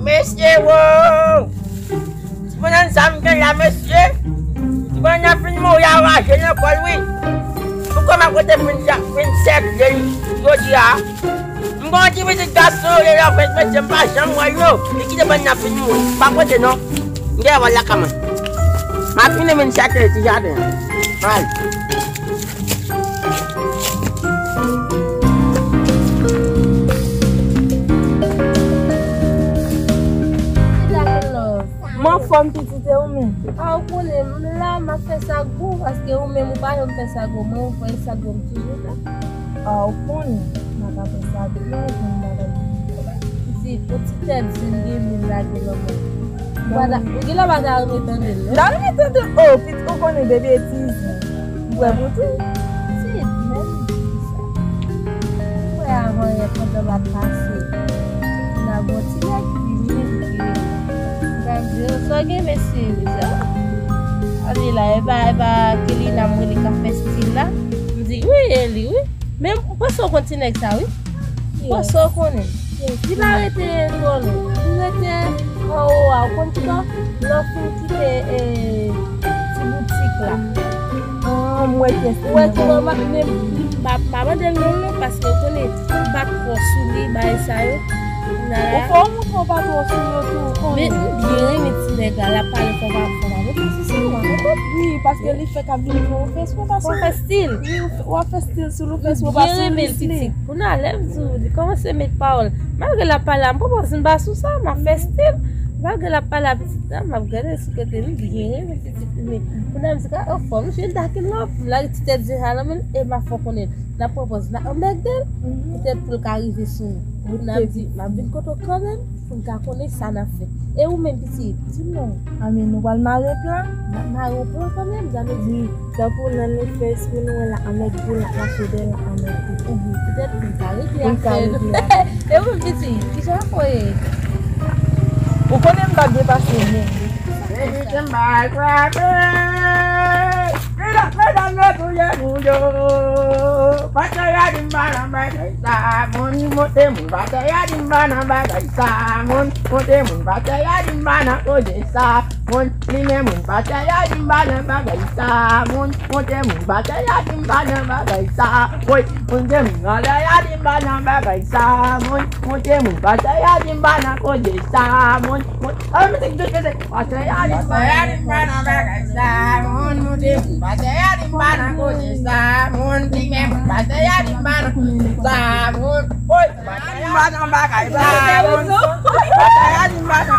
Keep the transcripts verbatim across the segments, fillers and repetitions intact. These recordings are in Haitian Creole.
Mesye, wo! Ti bannann sa m gen la, mesye. Ti bannann nan fin mouri a raje nan kò l, wi. Pou kòman kote fin sa, fin sèk, jodi a. M gon ti pitit gason, yo lè fèt, mesye, m pa janm wè yo. Li kite bannann nan fin mouri. Pa kote non. M gen wè l lakay mwen. M ap vin vin sèke ti jaden an. Al. M anfòm pitit e ou menm? A, ou konnen, m la, m ap fè sa k bon, paske ou menm ou pa janm fè sa k bon. Mwen, ou fè sa k bon, m toujou fè. A, ou konnen, m pa ka fè sa k bon, ou konn bagay. Pitit, yon ti tèt di m gen mil lage nan men. Ou pa ta, ou genlè pa ta renmen tande l, non? M ta renmen tande l. Oh, pitit, ou konnen de betiz. M prè pou tou. Pitit, men m di sa. M prè avan yè pandan m ap pase. N a gon ti nèg ki vini, ki m ta di, "Sa w gen, mesye?" Li di, "Ah." Ann la, e pa, e pa Kelina m rele k ap fè stil la. M di, "Wi, e li, wi." Men m panse w konn ti nèg sa, wi. M panse w konnen. Li pa rete twò lwen. Li rete anwo a. Ou konn kisa? Lè w fin kite, eh, ti boutik la. Ah, m wè pyès li. Ou wè ki mama, men m pa, m pa mande l non, non, paske ou konnen, m pa twò sou li, bagay sa yo. Ou fò w montre w pa twò sou yo tou, ou konnen. Men m byen renmen ti nèg la, l ap pale fò pa, fò pa montre sou stil, w a konprann? Wi, paske li fèk ap vin fè yon fès, w a pa sou. W a fè stil. Wi, w ap fè stil sou Loufès, w pa sou Loufès li. Kounye a, lè m di w, li kòmanse met pawòl. Malgre l ap pale a m, poko di m pa sou sa, m ap fè stil. Malgre l ap pale a pitit la, m ap gade sou kote li, byen renmen pitit li. Men kounye a, m di, "Ka, oh, fò misye dakil non." M lage ti tèt zen sa nan men l, e m ap fè w konnen. N ap pran pòz, n ap anmègde l, poutèt pou l ka rive sou nou. Kounye a, m di, "M ap vin kote w kanmenm." Pou n ka konnen sa n ap fè. E ou menm, pitit, di m non. A men nou pral mare plan? N ap mare yon plan kanmenm, sa vle di. Wi, tankou nan nou fè espri nou wè la anmèg pou l ap mache dèyè l ap anmèg pou. Wi, poutèt pou n ka regle afè nou. Pou n ka regle afè nou. E ou menm, pitit, kijan afè w ye? Ou konnen m pa byen pase menm. Baby, them boys cry, hey. Mira, mira, no, tuye mundo. Bataya di mbana bagay sa moun, monte moun. Bataya di mbana bagay sa moun, monte moun. Bataya di mbana koze sa moun, limen moun. Bataya di mbana bagay sa moun, monte moun. Bataya di mbana bagay sa, woy, monte moun. Bataya di mbana bagay sa moun, monte moun. Bataya di mbana koze sa moun, monte. Ay, mizik dout, mizik. Bataya di mbana bagay sa moun, monte moun. Bataya di mbana koze sa moun, limen moun. Bataya di mbana koze sa moun, woy. Bataya di mbana bagay sa moun. Bataya di mbana.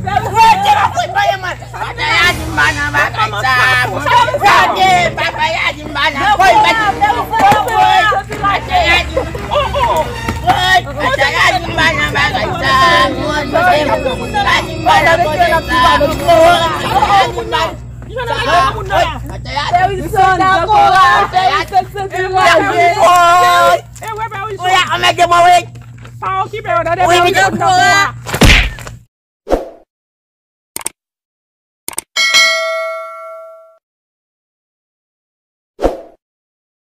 Woy, te la fout baye mwen. Bataya di mbana bagay sa moun. Gade, bataya di mbana. Woy, woy. Bataya di, oh, oh. Woy, bataya di mbana bagay sa moun. Bataya di mbana bagay sa moun. Bataya di mbana. Pè Wilson, dakò. Pè Wilson, se ti mwayen. Oya, anmède mwen, wi. Pa okipe yo, tande. Wi, Pè Wilson, dakò.